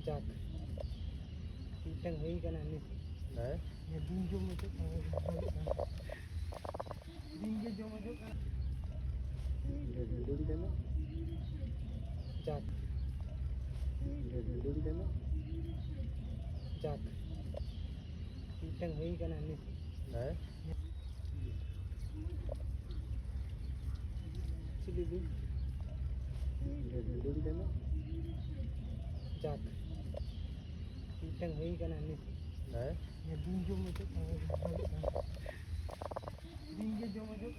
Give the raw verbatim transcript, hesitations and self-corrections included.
ᱡᱟᱠ, ᱢᱤᱫᱴᱟᱝ ᱦᱩᱭ ᱠᱟᱱᱟ ᱱᱤᱛ᱾ ᱦᱮᱸ? ᱫᱤᱱ ᱡᱚᱢ ᱚᱪᱚᱜ ᱠᱟᱱᱟ᱾ ᱫᱤᱱ ᱜᱮ ᱡᱚᱢ ᱚᱪᱚᱜ ᱠᱟᱱᱟ᱾ ᱡᱟᱠ, ᱡᱟᱠ, ᱢᱤᱫᱴᱟᱝ ᱦᱩᱭ ᱠᱟᱱᱟ ᱱᱤᱛ᱾ ᱦᱮᱸ? ᱪᱤᱞᱤ ᱵᱤᱱ? ᱡᱟᱠ, ᱢᱤᱫᱴᱟᱝ ᱦᱩᱭ ᱠᱟᱱᱟ ᱱᱤᱛ᱾ ᱦᱮᱸ? ᱫᱤᱱ ᱡᱚᱢ ᱚᱪᱚᱜ ᱠᱟᱱᱟ᱾ ᱫᱤᱱ ᱜᱮ ᱡᱚᱢ ᱚᱪᱚᱜ ᱠᱟᱱᱟ᱾